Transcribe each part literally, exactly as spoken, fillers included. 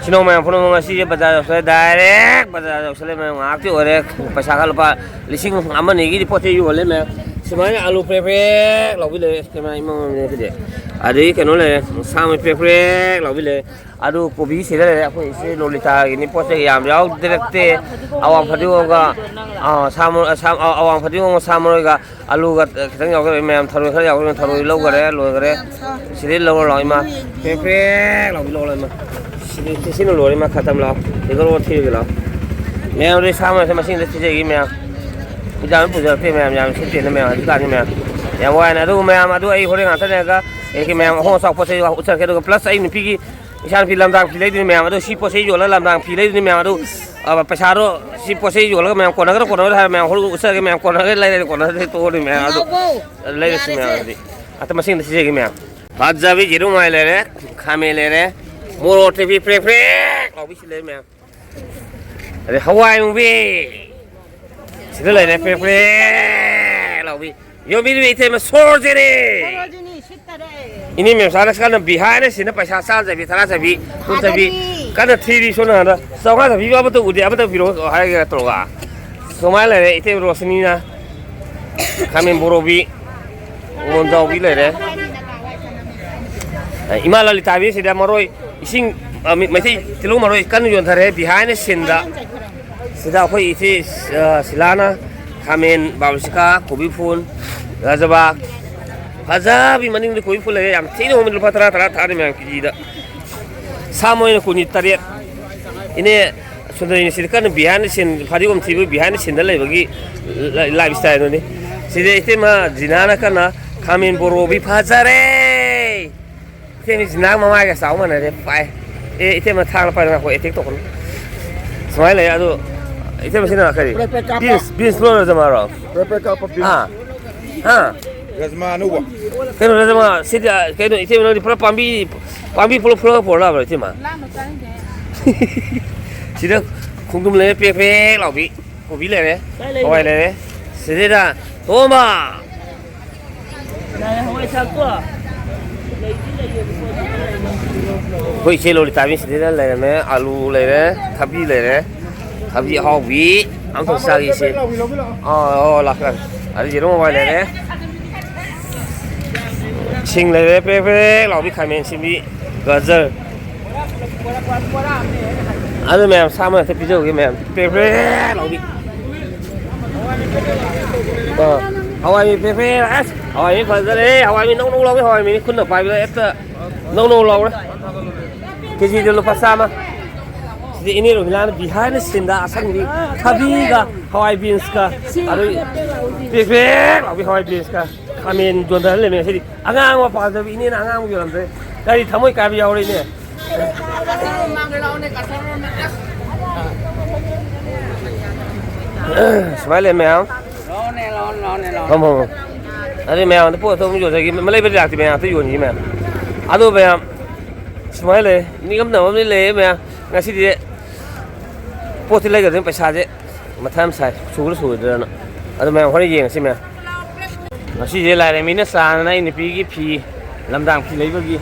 ꯁꯤꯅꯣ ꯃꯌꯥꯝ ꯄꯨꯝꯅꯃꯛ ꯉꯁꯤꯁꯦ ꯕꯖꯥꯔ ꯌꯧꯁꯜꯂꯦ, direct ꯕꯖꯥꯔ ꯌꯧꯁꯜꯂꯦ ꯃꯌꯥꯝ, ꯉꯥꯏꯍꯥꯛꯇꯤ ꯑꯣꯏꯔꯦ꯫ ꯄꯩꯁꯥ ꯈꯔ ꯂꯨꯄꯥ ꯂꯤꯁꯤꯡ ꯑꯃ ꯑꯅꯤꯒꯤꯗꯤ ꯄꯣꯠ ꯆꯩ ꯌꯣꯜꯂꯦ ꯃꯌꯥꯝ꯫ ꯁꯨꯃꯥꯏꯅ ꯑꯂꯨ ꯄ꯭ꯔꯦꯛ ꯄ꯭ꯔꯦꯛ ꯂꯥꯎꯕꯤ ꯂꯩꯔꯦ꯫ ꯀꯦꯃꯦꯔꯥ ꯏꯃꯝ ꯃꯝꯃꯦ ꯉꯁꯤꯗꯤ꯫ ꯑꯗꯒꯤ ꯀꯩꯅꯣ ꯂꯩꯔꯦ, ꯁꯥ ꯃꯔꯣꯏ ꯄ꯭ꯔꯦꯛ ꯄ꯭ꯔꯦꯛ ꯂꯥꯎꯕꯤ ꯂꯩꯔꯦ꯫ ꯑꯗꯨ ꯀꯣꯕꯤ ꯁꯤꯗ ꯂꯩꯔꯦ꯫ ꯑꯩꯈꯣꯏ ꯏꯆꯦ ꯂꯣꯂꯤꯇꯥꯒꯤꯅꯤ, ꯄꯣꯠ ꯆꯩ ꯌꯥꯝ ꯌꯥꯎꯗ꯭ꯔꯛꯇꯦ꯫ ꯑꯋꯥꯡ ꯐꯗꯤꯒꯣꯝꯒ, ꯑꯥ, ꯁꯥ ꯃꯔꯣꯏ, ꯑꯁꯥ-, ꯑꯥ, ꯑꯋꯥꯡ ꯐꯗꯤꯒꯣꯝꯒ ꯁꯥ ꯃꯔꯣꯏꯒ ꯑꯂꯨꯒ ꯈꯤꯇꯪ ꯌꯥꯎꯈ꯭ꯔꯦ ꯃꯌꯥꯝ, ꯊꯔꯣꯏ ꯈꯔ ꯌꯥꯎꯈ꯭ꯔꯦ, ꯊꯔꯣꯏ ꯂꯧꯈꯔꯦ, ꯂꯣꯏꯈꯔꯦ꯫ ꯁꯤꯗꯩ ꯂꯧꯔ ꯂꯥꯛꯑꯣ ꯏꯃꯥ, ꯄ꯭ꯔꯦꯛ ꯄ꯭ꯔꯦꯛ ꯂꯥꯎꯕꯤ ꯂꯧꯔ ꯂꯥꯛꯑꯣ ꯏꯃꯥ꯫ ꯁꯤꯗꯤ ꯁꯤꯅ ꯂꯣꯏꯔꯦ ꯏꯃꯥ, ꯈꯇꯝ ꯂꯥꯛꯑꯣ꯫ ꯇꯦꯡꯀꯣꯠ ꯑꯃ ꯊꯤꯔꯒꯦ ꯂꯥꯛꯑꯣ꯫ ꯃꯌꯥꯝ ꯑꯗꯨꯗꯤ ꯁꯥ ꯃꯔꯣꯏꯁꯦ ꯃꯁꯤꯡꯗ ꯊꯤꯖꯒꯦ ꯃꯌꯥꯝ꯫ ꯍꯤꯗꯥꯛ ꯑꯃ ꯄꯨꯖꯔꯛꯇꯦ ꯃꯌꯥꯝ, ꯌꯥꯝ ꯁꯤꯠꯇꯦꯅ ꯃꯌꯥꯝ ꯍꯧꯖꯤꯛꯀꯥꯟꯗꯤ ꯃꯌꯥꯝ꯫ ꯌꯥꯝ ꯋꯥꯏꯅ ꯑꯗꯨꯕꯨ ꯃꯌꯥꯝ ꯑꯗꯨ ꯑꯩ ꯍꯣꯔꯦꯟ ꯉꯥꯛꯇ ꯂꯩꯔꯒ ꯑꯩꯒꯤ ꯃꯌꯥꯝ ꯑꯍꯣꯡ ꯑꯆꯥꯎ ꯄꯣꯠ ꯆꯩ ꯎꯠꯆꯔꯛꯀꯦ꯫ ꯑꯗꯨꯒ plus ꯑꯩ ꯅꯨꯄꯤꯒꯤ, ꯏꯆꯥ ꯅꯨꯄꯤ ꯂꯝꯗꯥꯡ ꯐꯤ ꯂꯩꯗꯣꯏꯅꯤ ꯃꯌꯥꯝ꯫ ꯑꯗꯨ ꯁꯤ ꯄꯣꯠ ꯆꯩ ꯌꯣꯜꯂꯒ ꯂꯝꯗꯥꯡ ꯐꯤ ꯂꯩꯗꯣꯏꯅꯤ ꯃꯌꯥꯝ꯫ ꯑꯗꯨ, ꯑ, ꯄꯩꯁꯥꯗꯣ ꯁꯤ ꯄꯣꯠ ꯆꯩ ꯌꯣꯜꯂꯒ ꯃꯌꯥꯝ ꯀꯣꯟꯅꯒꯗ꯭ꯔꯥ ꯀꯣꯟꯅꯔꯣꯏꯗ꯭ꯔꯥ ꯍꯥꯏꯔ ꯃꯌꯥꯝ ꯍꯣꯔꯦꯟ ꯎꯠꯆꯔꯒꯦ ꯃꯌꯥꯝ꯫ ꯀꯣꯟꯅꯒꯗ꯭ꯔꯥ ꯂꯩꯔꯗꯤ ꯀꯣꯟꯅꯗ꯭ꯔꯗꯤ ꯇꯣꯛꯑꯅꯤ ꯃꯌꯥꯝ꯫ ꯑꯗꯨ ꯂꯩꯔꯁꯤ ꯃꯌꯥꯝ ꯑꯗꯨꯗꯤ꯫ ꯑꯇ ꯃꯁꯤꯡꯗ ꯊꯤꯖꯒꯦ ꯃꯌꯥꯝ꯫ ꯐꯖꯕꯤ ꯌꯦꯔꯨꯝ ꯉꯥꯏ ꯂꯩꯔꯦ, ꯈꯥꯃꯦꯟ ꯂꯩꯔꯦ, ꯃꯣꯔꯣꯛ ꯑꯇꯦꯛꯄꯤ ꯄ꯭ꯔꯦꯛ ꯄ꯭ꯔꯦꯛ ꯂꯥꯎꯕꯤ ꯁꯤ ꯂꯩꯔꯦ ꯃꯌꯥꯝ꯫ ꯑꯗꯩ ꯍꯋꯥꯏ ꯃꯨꯕꯤ ꯁꯤꯗ ꯂꯩꯔꯦ, ꯄ꯭ꯔꯦꯛ ꯄ꯭ꯔꯦꯛ ꯂꯥꯎꯕꯤ꯫ ꯌꯣꯝꯕꯤꯔꯤꯕ ꯏꯇꯩꯃ ꯁꯣꯔꯣꯖꯤꯅꯤ꯫ ꯁꯣꯔꯣꯖꯤꯅꯤ ꯁꯤꯠꯇꯔꯦ꯫ ꯏꯅꯦ ꯃꯦꯝꯆꯥꯅ ꯀꯟꯅ behind the scene ꯄꯩꯁꯥ ꯆꯥꯝ ꯆꯠꯄꯤ, ꯇꯔꯥ ꯆꯠꯄꯤ, ꯀꯨꯟ ꯆꯠꯄꯤ ꯊꯥꯗꯔꯤ꯫ ꯀꯟꯅ ꯊꯤꯔꯤ꯫ ꯁꯣꯝ ꯅꯥꯀꯟꯗ ꯆꯥꯝꯃꯉꯥ ꯆꯠꯄꯤꯕ ꯑꯃꯇ ꯎꯗꯦ, ꯑꯃꯇ ꯄꯤꯔꯛꯑꯣ ꯍꯥꯏꯒꯦ ꯅꯠꯇ꯭ꯔꯣꯒ꯫ ꯁꯨꯃꯥꯏꯅ ꯂꯩꯔꯦ ꯏꯇꯩ ꯔꯣꯁꯅꯤꯅ꯫ ꯈꯥꯃꯦꯟ ꯕꯣꯔꯣꯕꯤ, ꯃꯣꯟꯖꯥꯎꯕꯤ ꯂꯩꯔꯦ꯫ ꯏꯃꯥ ꯂꯂꯤꯇꯥꯕꯤ ꯁꯤꯗ ꯃꯔꯣꯏ ꯏꯁꯤꯡ, ꯑ, ꯃꯤ-, ꯃꯩꯇꯩ ꯇꯤꯜꯍꯧ ꯃꯔꯣꯏ ꯀꯟꯅ ꯌꯣꯟꯊꯔꯦ behind the scene ꯗ꯫ ꯁꯤꯗ ꯑꯩꯈꯣꯏ ꯏꯆꯦ, ꯑ, ꯁꯤꯂꯥꯅ ꯈꯥꯃꯦꯟ, ꯕꯥꯕꯤꯁꯤꯀꯥ, ꯀꯣꯕꯤ ꯐꯨꯜ, ꯔꯖꯕꯥ, ꯐꯖꯕꯤ ꯃꯅꯤꯡꯗ ꯀꯣꯕꯤ ꯐꯨꯜ ꯂꯩꯔꯦ꯫ ꯌꯥꯝ ꯊꯤꯅ ꯍꯣꯡꯉꯤ, ꯂꯨꯄꯥ ꯇꯔꯥ, ꯇꯔꯥ ꯊꯥꯔꯤ ꯃꯌꯥꯝ ꯀꯦꯖꯤꯗ꯫ ꯁꯥ ꯃꯣꯏꯅ ꯀꯨꯟꯅꯤ ꯇꯔꯦꯠ꯫ ꯏꯅꯦ ꯁꯨꯟꯗꯔꯤꯅꯤ ꯁꯤꯗ ꯀꯟꯅ behind the scene, ꯐꯗꯤꯒꯣꯝ ꯊꯤꯕ behind the scene ꯗ ꯂꯩꯕꯒꯤ ꯂ-, life style ꯗꯨꯅꯤ꯫ ꯁꯤꯗ ꯏꯇꯩꯃ ꯖꯤꯅꯥꯅ ꯀꯟꯅ ꯈꯥꯃꯦꯟ ꯕꯣꯔꯣꯕꯤ ꯐꯖꯔꯦ꯫ ꯏꯇꯩꯃ ꯖꯤꯅꯥ ꯃꯃꯥꯏꯒ ꯆꯥꯎ ꯃꯥꯟꯅꯔꯦ꯫ ꯄꯥꯏ꯫ ꯑꯦ, ꯏꯇꯩꯃ ꯊꯥꯡꯅ ꯄꯥꯏꯔꯒ ꯉꯥꯏꯈꯣ, attack ꯇꯧꯒꯅꯨ꯫ ꯁꯨꯃꯥꯏꯅ ꯂꯩ ꯑꯗꯣ, ꯏꯇꯩꯃ ꯁꯤꯅ ꯀꯔꯤ? ꯄ꯭ꯔꯦꯛ ꯄ꯭ꯔꯦꯛ ꯀꯥꯞꯄ꯫ Beans, beans ꯂꯣ ꯔꯖꯃꯥꯔꯣ? ꯄ꯭ꯔꯦꯛ ꯄ꯭ꯔꯦꯛ ꯀꯥꯞꯄ beans꯫ ꯍꯥ? ꯍꯥ? ꯔꯖꯃꯥ ꯑꯅꯧꯕ꯫ ꯀꯩꯅꯣ ꯔꯖꯃꯥ, ꯁꯤꯗꯤ, ꯀꯩꯅꯣ ꯏꯇꯩꯃ ꯅꯪꯗꯤ ꯄꯨꯔꯥ ꯄꯥꯝꯕꯤ, ꯄꯥꯝꯕꯤ ꯄꯨꯂꯞ ꯐꯨꯂꯒ ꯄꯨꯔꯛꯂꯕ꯭ꯔꯥ ꯏꯇꯩꯃ? ꯂꯥꯝꯅ ꯆꯥꯅꯤꯡꯗꯦ꯫ ꯁꯤꯗ ꯈꯣꯡꯗ꯭ꯔꯨꯝ ꯂꯩꯔꯦ, ꯄ꯭ꯔꯦꯛ ꯄ꯭ꯔꯦꯛ ꯂꯥꯎꯕꯤ꯫ ꯀꯣꯕꯤ ꯂꯩꯔꯦ, ꯀꯥꯏ ꯂꯩꯔꯤꯅꯣ? ꯍꯋꯥꯏ ꯂꯩꯔꯦ꯫ ꯁꯤꯗꯩꯗ ꯇꯣꯝꯕ! ꯂꯥꯏ ꯍꯋꯥꯏ ꯊꯥꯛꯇꯣ꯫ ꯑꯩꯈꯣꯏ ꯏꯆꯦ ꯂꯣꯂꯤꯇꯥꯕꯤ ꯁꯤꯗ ꯂꯩꯔꯝꯃꯦ꯫ ꯑꯂꯨ ꯂꯩꯔꯦ, ꯊꯕꯤ ꯂꯩꯔꯦ, ꯊꯕꯤ ꯑꯍꯥꯎꯕꯤ ꯑꯝꯈꯛ ꯆꯥꯒꯦ ꯏꯆꯦ꯫ ꯑꯥ, ꯑꯣ, ꯂꯥꯛꯈ꯭ꯔꯦ꯫ ꯑꯗꯩ ꯌꯦꯔꯨꯝ ꯍꯋꯥꯏ ꯂꯩꯔꯦ, ꯁꯤꯡ ꯂꯩꯔꯦ, ꯄ꯭ꯔꯦꯛ ꯄ꯭ꯔꯦꯛ ꯂꯥꯎꯕꯤ ꯈꯥꯃꯦꯟ ꯑꯁꯤꯟꯕꯤ, ꯒꯖꯔ꯫ ꯑꯗꯨ ꯃꯌꯥꯝ ꯁꯥ ꯃꯔꯛꯇ ꯄꯤꯖꯧꯒꯦ ꯃꯌꯥꯝ꯫ ꯄ꯭ꯔꯦ ꯄ꯭ꯔꯦ ꯂꯥꯎꯕꯤ꯫ ꯑ, ꯍꯋꯥꯏ ꯃꯤ ꯄ꯭ꯔꯦ ꯄ꯭ꯔꯦ꯫ ꯑꯁ, ꯍꯋꯥꯏ ꯃꯤ ꯐꯖꯔꯦ꯫ ꯍꯋꯥꯏ ꯃꯤ ꯅꯧ ꯅꯧ ꯂꯥꯎꯕꯤ꯫ ꯍꯋꯥꯏ ꯃꯤꯅꯤ ꯈꯨꯠꯅ ꯄꯥꯏꯕꯗ ꯍꯦꯛꯇ ꯅꯧ ꯅꯧ ꯂꯥꯎꯔꯦ꯫ ꯀꯦꯖꯤꯗ ꯂꯨꯄꯥ ꯆꯥꯝꯃ꯫ ꯁꯤꯗꯤ ꯏꯅꯦ ꯔꯣꯃꯤꯂꯥꯅ behind the scene ꯗ ꯑꯁꯪꯕꯤ ꯊꯕꯤꯒ ꯍꯋꯥꯏ ꯕꯤꯟꯁꯀ ꯑꯗꯨ ꯄ꯭ꯔꯦꯛ ꯄ꯭ꯔꯦꯛ ꯂꯥꯎꯕꯤ ꯍꯋꯥꯏ ꯕꯤꯟꯁꯀ ꯈꯥꯃꯦꯟ ꯌꯣꯟꯊꯔ ꯂꯩꯔꯝꯃꯦ ꯉꯁꯤꯗꯤ꯫ ꯑꯉꯥꯡꯕ ꯄꯥꯝꯖꯕ ꯏꯅꯦꯅ ꯑꯉꯥꯡꯕ ꯌꯣꯜꯂꯝꯗ꯭ꯔꯦ꯫ ꯀꯔꯤ ꯊꯃꯣꯏ ꯀꯥꯏꯕ ꯌꯥꯎꯔꯦ ꯏꯅꯦ? ꯁꯨꯃꯥꯏꯅ ꯂꯩ ꯃꯌꯥꯝ꯫ ꯂꯥꯎꯅꯦ, ꯂꯥꯎꯅꯦ, ꯂꯥꯎꯅꯦ, ꯂꯥꯎꯅꯦ꯫ ꯐꯝ, ꯐꯝ, ꯐꯝ꯫ ꯑꯗꯨ ꯃꯌꯥꯝꯗ ꯄꯣꯠ ꯑꯇꯧꯕ ꯌꯣꯟꯖꯈꯤ꯫ ꯃ-, ꯂꯩꯕꯗꯤ ꯂꯥꯛꯇꯦ, ꯃꯌꯥꯝ ꯑꯇ ꯌꯣꯟꯈꯤ ꯃꯌꯥꯝ꯫ ꯑꯗꯨ ꯃꯌꯥꯝ ꯁꯨꯃꯥꯏꯅ ꯂꯩ꯫ ꯅꯤꯡꯉꯝꯗꯕ ꯑꯃꯗꯤ ꯂꯩꯌꯦ ꯃꯌꯥꯝ꯫ ꯉꯁꯤꯗꯤ ꯄꯣꯠꯇꯤ ꯂꯩꯒꯗꯣꯏꯅꯤ, ꯄꯩꯁꯥꯁꯦ ꯃꯊꯥ ꯌꯥꯝ ꯁꯥꯏ꯫ ꯁꯨꯒꯗ꯭ꯔꯥ ꯁꯨꯔꯣꯏꯗ꯭ꯔꯥꯅ꯫ ꯑꯗꯨ ꯃꯌꯥꯝ ꯍꯣꯔꯦꯟ ꯌꯦꯡꯉꯁꯤ ꯃꯌꯥꯝ꯫ ꯉꯁꯤꯁꯦ ꯂꯥꯏꯔꯦꯝꯕꯤꯅ ꯆꯥꯟꯅꯅ ꯑꯩ ꯅꯨꯄꯤꯒꯤ ꯐꯤ, ꯂꯝꯗꯥꯡ ꯐꯤ ꯂꯩꯕꯒꯤ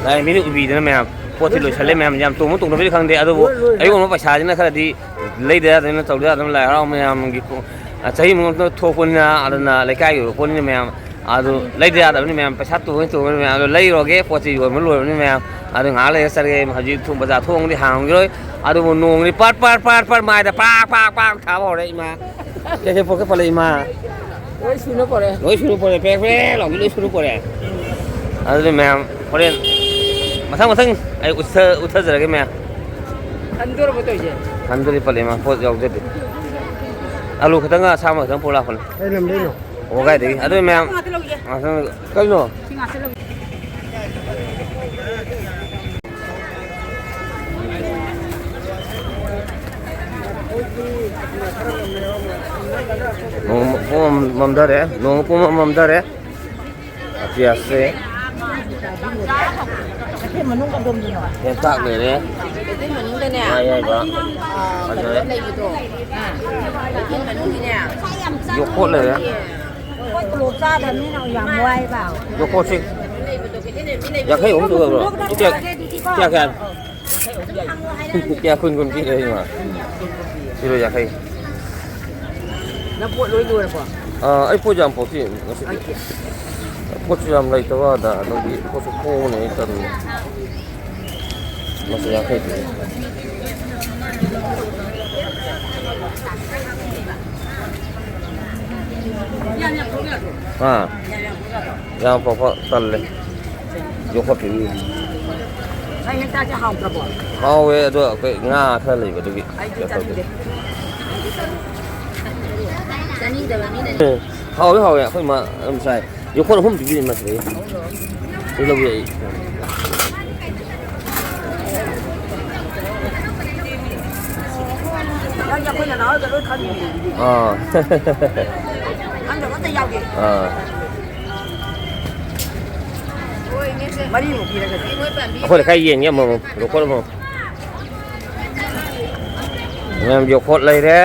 ꯂꯥꯏꯔꯦꯝꯕꯤꯅ ꯎꯕꯤꯗꯅ ꯃꯌꯥꯝ ꯄꯣꯠꯇꯤ ꯂꯣꯏꯁꯜꯂꯦ ꯃꯌꯥꯝ꯫ ꯌꯥꯝ ꯇꯣꯡꯕ ꯇꯣꯡꯗꯕꯗꯤ ꯈꯪꯗꯦ, ꯑꯗꯨꯕꯨ ꯑꯌꯣꯟꯕ ꯄꯩꯁꯥꯁꯤꯅ ꯈꯔꯗꯤ ꯂꯩꯗ ꯌꯥꯗꯕꯅꯤꯅ ꯇꯧꯗ ꯌꯥꯗꯕꯅꯤꯅ ꯂꯥꯏ ꯍꯔꯥꯎ ꯃꯌꯥꯝꯒꯤ ꯀꯣ-, ꯆꯍꯤ ꯑꯃ ꯊꯣꯛꯄꯅꯤꯅ, ꯑꯗꯨꯅ ꯂꯩꯀꯥꯏꯒꯤ ꯑꯣꯏꯕ ꯄꯣꯠꯅꯤꯅ ꯃꯌꯥꯝ ꯑꯗꯨ ꯂꯩꯗ ꯌꯥꯗꯕꯅꯤ ꯃꯌꯥꯝ꯫ ꯄꯩꯁꯥ ꯇꯣꯡꯉꯤ ꯇꯣꯡꯉꯤ ꯃꯌꯥꯝ ꯑꯗꯨ ꯂꯩꯔꯨꯔꯒꯦ, ꯄꯣꯠ ꯆꯩ ꯌꯣꯟꯕ ꯂꯣꯏꯔꯕꯅꯤ ꯃꯌꯥꯝ꯫ ꯑꯗꯨ ꯉꯥꯏꯍꯥꯛ ꯂꯩꯔ ꯆꯠꯂꯒꯦ꯫ ꯍꯧꯖꯤꯛ ꯊꯣꯡ ꯕꯖꯥꯔ ꯊꯣꯡꯗꯤ ꯍꯥꯡꯉꯝꯈꯤꯔꯣꯏ꯫ ꯑꯗꯨꯕꯨ ꯅꯣꯡꯗꯤ ꯄꯥꯔ ꯄꯥꯔ ꯄꯥꯔ ꯄꯥꯔ ꯃꯥꯏꯗ ꯄꯥꯛ ꯄꯥꯛ ꯄꯥꯛ ꯊꯥꯕ ꯍꯧꯔꯦ ꯏꯃꯥ꯫ ꯀꯩ ꯀꯩ ꯄꯣꯔꯛꯀꯦ ꯄꯜꯂꯦ ꯏꯃꯥ? ꯂꯣꯏ ꯁꯨꯅ ꯄꯣꯔꯛꯑꯦ꯫ ꯂꯣꯏ ꯁꯨꯅ ꯄꯣꯔꯛꯑꯦ, ꯄꯦꯛ ꯄꯦꯛ ꯂꯥꯎꯕꯤ ꯂꯣꯏ ꯁꯨꯅ ꯄꯣꯔꯛꯑꯦ꯫ ꯑꯗꯨꯗꯤ ꯃꯌꯥꯝ ꯍꯣꯔꯦꯟ ꯃꯊꯪ ꯃꯊꯪ ꯑꯩ ꯎꯠꯊ-, ꯎꯠꯊꯖꯔꯒꯦ ꯃꯌꯥꯝ꯫ ꯍꯟꯗꯣꯔꯕꯣ ꯇꯧꯔꯤꯁꯦ? ꯍꯟꯗꯣꯔꯤ ꯄꯜꯂꯦ ꯏꯃꯥ, ꯄꯣꯠ ꯌꯥꯎꯖꯗꯦ꯫ ꯑꯂꯨ ꯈꯛꯇꯪꯒ ꯑꯁꯥꯡꯕ ꯈꯛꯇꯪ ꯄꯨꯔꯛ ꯂꯥꯛꯄꯅꯦ꯫ ꯀꯩ ꯂꯝꯗꯩꯅꯣ? ꯑꯣ, ꯀꯥꯏꯗꯒꯤ? ꯑꯗꯨ ꯃꯌꯥꯝ ꯉꯥꯛꯇ ꯂꯧꯒꯦ꯫ ꯉꯥꯛꯇꯪ, ꯀꯩꯅꯣ? ꯁꯤ ꯉꯥꯛꯇ ꯂꯧꯒꯦ꯫ ꯅꯣꯡ ꯄꯨꯡꯃꯝ ꯃꯝꯊꯔꯦ, ꯅꯣꯡ ꯄꯨꯡꯃꯝ ꯃꯝꯊꯔꯦ꯫ ꯑꯇꯤꯌꯥꯁꯦ꯫ ꯀꯩꯊꯦꯜ ꯃꯅꯨꯡ ꯀꯗꯣꯝꯗꯅꯣ? ꯍꯦꯟꯇꯥꯛ ꯂꯩꯔꯦ꯫ ꯀꯩꯊꯦꯜ ꯃꯅꯨꯡꯗꯅꯦ꯫ ꯉꯥ ꯑꯌꯥꯏꯕ꯫ ꯑꯥ, ꯐꯖꯔꯦ꯫ ꯀꯩꯅꯣ ꯂꯩꯕꯗꯣ꯫ ꯀꯩꯊꯦꯜ ꯃꯅꯨꯡꯒꯤꯅꯦ꯫ ꯌꯣꯀꯣꯠ ꯂꯩꯔꯦ꯫ ꯃꯣꯏ ꯇꯣꯂꯣꯞ ꯆꯥꯗꯕꯅꯤꯅ ꯌꯥꯝ ꯋꯥꯏꯕ꯫ ꯌꯣꯀꯣꯠꯁꯤ꯫ ꯂꯩꯕꯗꯣ ꯀꯩꯊꯦꯜ ꯌꯥꯡꯈꯩ ꯑꯍꯨꯝ ꯇꯧꯕ꯭ꯔꯣ? ꯀꯌꯥ, ꯀꯌꯥ, ꯀꯌꯥ? ꯀꯌꯥ ꯀꯨꯟ ꯀꯨꯟ ꯄꯤꯔꯦ ꯏꯃꯥ? ꯀꯤꯂꯣ ꯌꯥꯡꯈꯩ꯫ ꯅꯪ ꯄꯣꯠ ꯂꯣꯏ ꯂꯣꯏꯔꯕꯣ? ꯑꯥ, ꯑꯩ ꯄꯣꯠ ꯌꯥꯝ ꯄꯣꯛꯇꯦ ꯉꯁꯤꯗꯤ꯫ ꯄꯣꯠꯁꯨ ꯌꯥꯝ ꯂꯩꯇꯕ ꯑꯗ, ꯑꯗꯒꯤ ꯄꯣꯠꯁꯨ ꯍꯣꯡꯕꯅ ꯑꯩ ꯇꯟꯕ꯫ ꯃꯁꯤ ꯌꯥꯡꯈꯩ ꯄꯤ꯫ ꯑꯥ꯫ ꯌꯥꯝ ꯄꯣꯛꯄ ꯇꯜꯂꯦ꯫ ꯌꯣꯛꯈꯠꯄꯤꯔꯤ꯫ ꯅꯪ ꯍꯦꯟꯇꯥꯛꯁꯦ ꯍꯥꯎꯇ꯭ꯔꯕꯣ? ꯍꯥꯎꯋꯦ, ꯑꯗꯣ ꯑꯩꯈꯣꯏ ꯉꯥ ꯈꯔ ꯂꯩꯕꯗꯨꯒꯤ ꯑꯩꯗꯤ ꯀꯩꯅꯣ ꯇꯧꯗꯦ꯫ ꯆꯥꯅꯤꯡꯗꯦ꯫ ꯆꯥꯅꯤꯡꯗꯕ ꯃꯤꯅ꯫ ꯍꯥꯎꯋꯦ, ꯍꯥꯎꯋꯦ, ꯑꯩꯈꯣꯏ ꯃꯥ ꯑꯗꯨꯝ ꯆꯥꯏ꯫ ꯌꯣꯛꯈꯣꯠ ꯑꯍꯨꯝ ꯄꯤꯕꯤꯔꯤ ꯃꯥꯁꯦ꯫ ꯑꯩ ꯂꯧꯒꯦ ꯑꯩ꯫ ꯅꯪꯗꯤ ꯑꯩꯈꯣꯏ ꯅꯅꯥꯎꯗ ꯂꯣꯏ ꯈꯪꯉꯤꯅꯦ꯫ ꯑꯥ꯫ ꯈꯪꯗꯕ ꯑꯝꯇ ꯌꯥꯎꯗꯦ꯫ ꯑꯥ꯫ ꯃꯔꯤꯃꯨꯛ ꯄꯤꯔꯒꯗꯤ꯫ ꯑꯩꯈꯣꯏ ꯂꯩꯀꯥꯏ ꯌꯦꯟꯒꯤ ꯑꯃꯃꯝ, ꯌꯣꯛꯈꯣꯠ ꯑꯃꯃꯝ꯫ ꯃꯌꯥꯝ ꯌꯣꯛꯈꯣꯠ ꯂꯩꯔꯦ꯫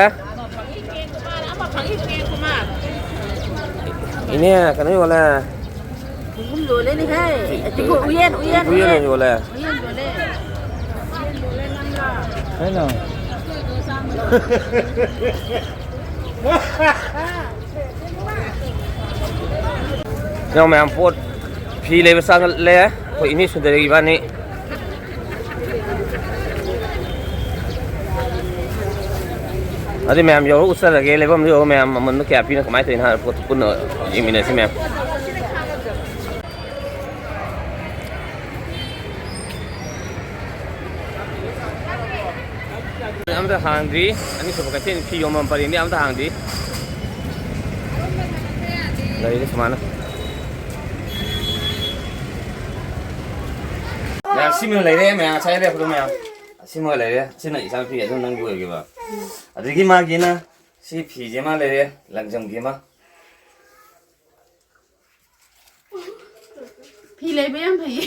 ꯏꯅꯦ, ꯀꯩꯅꯣ ꯌꯣꯜꯂꯦ꯫ ꯈꯣꯡꯗ꯭ꯔꯨꯝ ꯌꯣꯜꯂꯦꯅꯦꯍꯦ꯫ ꯎꯌꯦꯟ, ꯎꯌꯦꯟ, ꯎꯌꯦꯟ ꯎꯌꯦꯟ꯫ ꯑꯣꯏꯅ ꯌꯣꯜꯂꯦ꯫ ꯎꯌꯦꯟ ꯌꯣꯜꯂꯦ꯫ ꯀꯩꯅꯣ? ꯌꯦꯡꯉꯣ ꯃꯌꯥꯝ, ꯄꯣꯠ ꯐꯤ ꯂꯩꯕ ꯆꯪꯂꯦ꯫ ꯑꯩꯈꯣꯏ ꯏꯅꯦ ꯁꯨꯟꯗꯔꯤ ꯏꯕꯥꯅꯤ꯫ ꯑꯗꯨ ꯃꯌꯥꯝ ꯌꯧꯔ ꯎꯠꯆꯔꯒꯦ, ꯂꯩꯐꯝꯗꯨ ꯌꯧꯔ ꯃꯌꯥꯝ ꯃꯃꯟꯗꯣ ꯀꯌꯥ ꯄꯤꯅꯣ, ꯀꯃꯥꯏꯅ ꯇꯧꯔꯤꯅꯣ ꯍꯥꯏꯕ ꯄꯣꯠꯇꯨ ꯄꯨꯟꯅ ꯌꯦꯡꯃꯤꯟꯅꯁꯤ ꯃꯌꯥꯝ꯫ ꯑꯝꯇ ꯍꯥꯡꯗ꯭ꯔꯤ꯫ ꯑꯅꯤꯁꯨꯕ ꯀꯩꯊꯦꯜ ꯐꯤ ꯌꯣꯟꯐꯝ ꯄꯔꯦꯡꯗꯤ ꯑꯝꯇ ꯍꯥꯡꯗ꯭ꯔꯤ꯫ ꯂꯩꯔꯤ ꯁꯨꯃꯥꯏꯅ꯫ ꯃꯌꯥꯝ ꯁꯤꯃ ꯂꯩꯔꯦ, ꯃꯌꯥꯝ ꯉꯁꯥꯏ ꯂꯩꯔꯛꯄꯗꯣ ꯃꯌꯥꯝ꯫ ꯁꯤꯃ ꯂꯩꯔꯦ꯫ ꯁꯤꯅ ꯏꯆꯥꯅꯨꯄꯤ ꯑꯗꯨꯝ ꯅꯪꯒꯤ ꯑꯣꯏꯈꯤꯕ꯫ ꯑꯗꯒꯤ ꯃꯥꯒꯤꯅ ꯁꯤ ꯐꯤꯁꯦ ꯑꯃ ꯂꯩꯔꯦ, ꯂꯪꯖꯝꯒꯤ ꯑꯃ꯫ ꯐꯤ ꯂꯩꯕ ꯌꯥꯝ ꯐꯩꯌꯦ꯫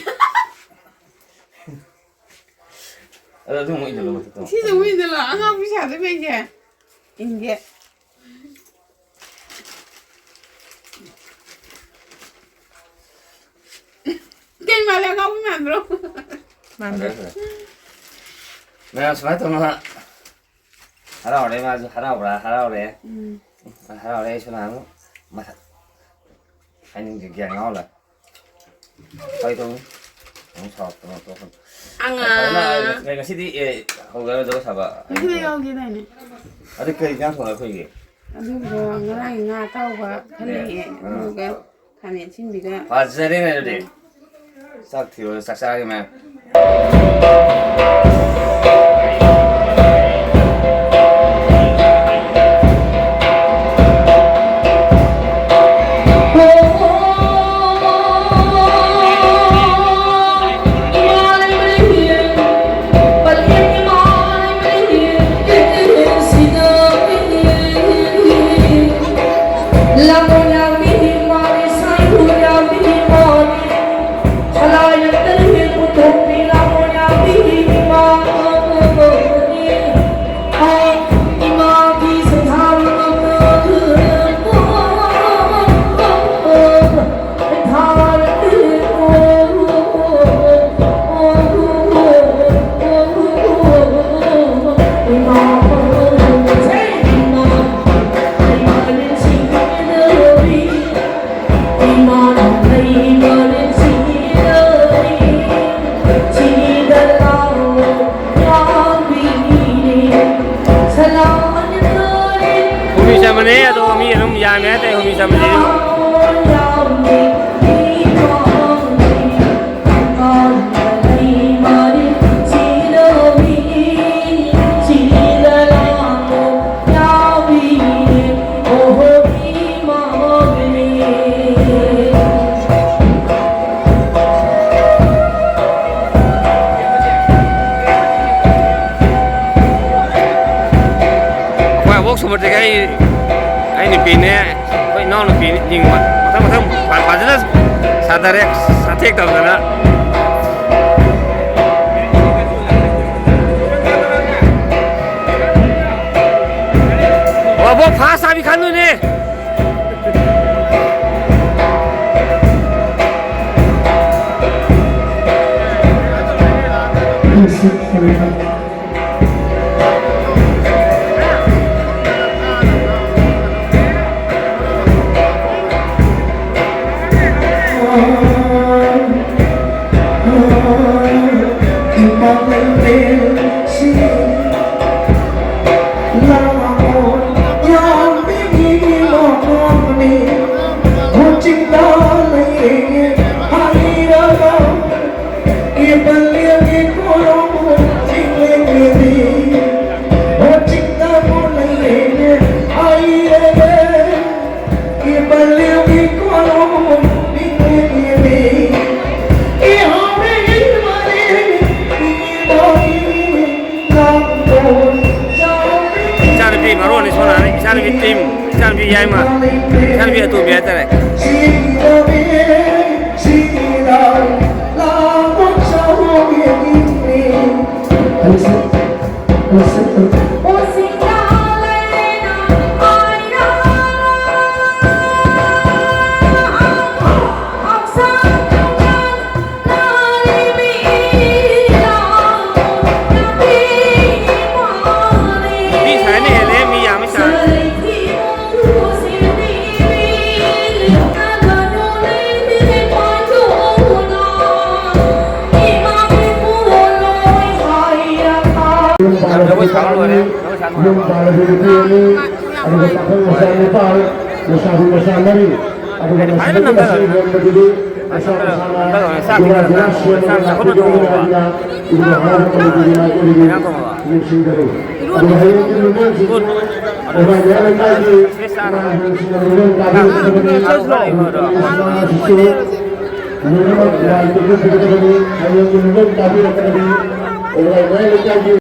ꯑꯗꯣ ꯑꯗꯨ ꯑꯃꯨꯛ ꯏꯜꯂꯣ ꯃꯊꯛꯇ꯫ ꯁꯤꯁꯦ ꯑꯃꯨꯛ ꯏꯜꯂꯣ꯫ ꯑꯉꯥꯡ ꯐꯤ ꯁꯥꯗꯣꯏ ꯐꯩꯁꯦ꯫ ꯏꯟꯒꯦ꯫ ꯃꯥꯟꯕ꯭ꯔꯣ? ꯃꯥꯟꯗꯦ꯫ ꯐꯖꯩ, ꯐꯖꯩ꯫ ꯃꯌꯥꯝ ꯁꯨꯃꯥꯏꯅ ꯇꯧꯅ ꯍꯔꯥꯎꯔꯦ, ꯃꯥꯁꯨ ꯍꯔꯥꯎꯕ꯭ꯔꯥ? ꯍꯔꯥꯎꯔꯦ꯫ ꯎꯝ꯫ ꯍꯔꯥꯎꯔꯦ, ꯑꯩꯁꯨ ꯅꯍꯥꯟꯃꯨꯛ ꯃꯁꯛ ꯍꯥꯏꯅꯤꯡꯗꯦ, ꯒ꯭ꯌꯥꯟ ꯉꯥꯎꯔ ꯂꯥꯛꯑꯦ꯫ ꯐꯥꯒꯤ ꯇꯧꯕꯅꯤ꯫ ꯑꯃꯨꯛ ꯁꯥꯎꯔꯛꯇꯅ ꯇꯣꯛꯈ꯭ꯔꯣ꯫ ꯑꯉꯥꯡ꯫ ꯐꯖꯅ ꯉꯁꯤꯗꯤ, ꯑꯦ, ꯍꯧꯗꯅ ꯖꯒꯣꯏ ꯁꯥꯕ꯫ ꯉꯁꯤꯗꯤ ꯌꯥꯎꯒꯦꯗꯥꯏꯅꯦ? ꯑꯗꯨ ꯀꯔꯤ ꯏꯟꯖꯥꯡ ꯊꯣꯡꯉꯦ ꯑꯩꯈꯣꯏꯒꯤ? ꯑꯗꯨꯕꯨ ꯉꯔꯥꯡꯒꯤ ꯉꯥ ꯑꯇꯥꯎꯕ ꯈꯔ ꯑꯦ, ꯂꯩꯌꯦ꯫ ꯑꯥ꯫ ꯑꯗꯨꯒ ꯈꯥꯃꯦꯟ ꯑꯁꯤꯟꯕꯤꯒ꯫ ꯐꯖꯔꯦꯅꯦ ꯑꯗꯨꯗꯤ꯫ ꯆꯥꯛ ꯊꯤꯔꯣ, ꯆꯥꯛ ꯆꯥꯔꯒꯦ ꯃꯌꯥꯝ꯫ ꯍꯨꯝꯅꯤ ꯆꯟꯕꯅꯦ, ꯑꯗꯣ ꯃꯤ ꯑꯗꯨꯝ ꯌꯥꯝꯃꯦ ꯍꯥꯏꯇꯥꯔꯦ, ꯍꯨꯝꯅꯤ ꯆꯟꯕꯁꯤꯁꯨ꯫ ꯑꯩꯈꯣꯏ ꯑꯕꯣꯛ ꯁꯨꯕꯗꯒꯤ ꯑꯩ, ꯑꯩ ꯅꯨꯄꯤꯅꯦ, ꯑꯩꯈꯣꯏ ꯏꯅꯥꯎ ꯅꯨꯄꯤꯅꯤ, ꯃꯊꯪ ꯃꯊꯪ ꯐ-, ꯐꯖꯅ ꯁꯥꯊꯔꯦ, ꯁꯥꯊꯦꯛ ꯇꯧꯗꯅ꯫ ꯑꯣ, ꯑꯕꯣꯛ ꯐꯥꯁ ꯆꯥꯕꯤ ꯈꯟꯗꯣꯏꯅꯦ꯫ ꯏꯆꯥꯅꯨꯄꯤ ꯃꯔꯣꯟꯅꯤ ꯁꯣꯝ ꯅꯥꯀꯟꯗ, ꯏꯆꯥꯅꯨꯄꯤ ꯇꯤꯝ, ꯏꯆꯥꯅꯨꯄꯤ ꯌꯥꯏꯃ, ꯏꯆꯥꯅꯨꯄꯤ ꯑꯇꯣꯝꯕꯤ ꯍꯥꯏꯇꯥꯔꯦ꯫ ꯅꯨꯄꯤ ꯁꯥꯏꯅ ꯍꯦꯜꯂꯦ, ꯃꯤ ꯌꯥꯝꯃꯤ ꯁꯥꯏ꯫ ꯖꯒꯣꯏ ꯁꯥꯕ ꯂꯣꯏꯔꯦ, ꯖꯒꯣꯏ ꯁꯥꯕ ꯂꯣꯏꯔꯦ꯫ ꯌꯨꯝ ꯄꯥꯜꯂꯕ ꯅꯨꯄꯤ ꯑꯅꯤ, ꯑꯗꯨꯒ ꯄꯥꯈꯪ ꯃꯆꯥ ꯅꯤꯄꯥꯟ, ꯂꯩꯁꯥꯕꯤ ꯃꯆꯥ ꯃꯔꯤ, ꯑꯗꯨꯒ ꯃꯁꯤꯗ ꯉꯁꯤ ꯂꯨꯍꯣꯡꯕꯗꯨꯗꯤ ꯃꯁꯥ ꯃꯁꯥꯅ ꯖꯤꯂꯥ ꯖꯤꯂꯥ ꯁꯦꯝꯃꯒ ꯂꯥꯛꯄꯤꯒꯅꯤ ꯍꯥꯏꯗꯨꯅ ꯏꯕꯨꯡ ꯍꯔꯥꯎꯕ ꯀꯃꯤꯇꯤꯒꯤ ꯃꯥꯏꯀꯩꯗꯒꯤ ꯅꯤꯡꯁꯤꯡꯖꯔꯤ꯫ ꯑꯗꯨꯒ ꯍꯌꯦꯡꯒꯤ ꯅꯨꯃꯤꯠꯁꯤꯗꯤ ꯑꯩꯈꯣꯏ ꯃꯌꯥꯝ ꯂꯩꯀꯥꯏꯒꯤ ꯑꯉꯥꯡꯁꯤꯡꯁꯤꯅ ꯂꯣꯏꯅ ꯇꯥꯕꯤꯔꯛꯀꯗꯕꯅꯤ꯫ ꯏꯃꯥꯁꯤꯁꯨ ꯂꯣꯏꯅꯃꯛ ꯂꯥꯏ ꯇꯨꯝꯕꯤꯔꯛꯀꯗꯕꯅꯤ꯫ ꯍꯌꯦꯡꯒꯤ ꯅꯨꯃꯤꯠ ꯇꯥꯕꯤꯔꯛꯀꯗꯕꯅꯤ꯫ ꯑꯗꯨꯒ ꯃꯌꯥꯝ ꯂꯩꯀꯥꯏꯒꯤ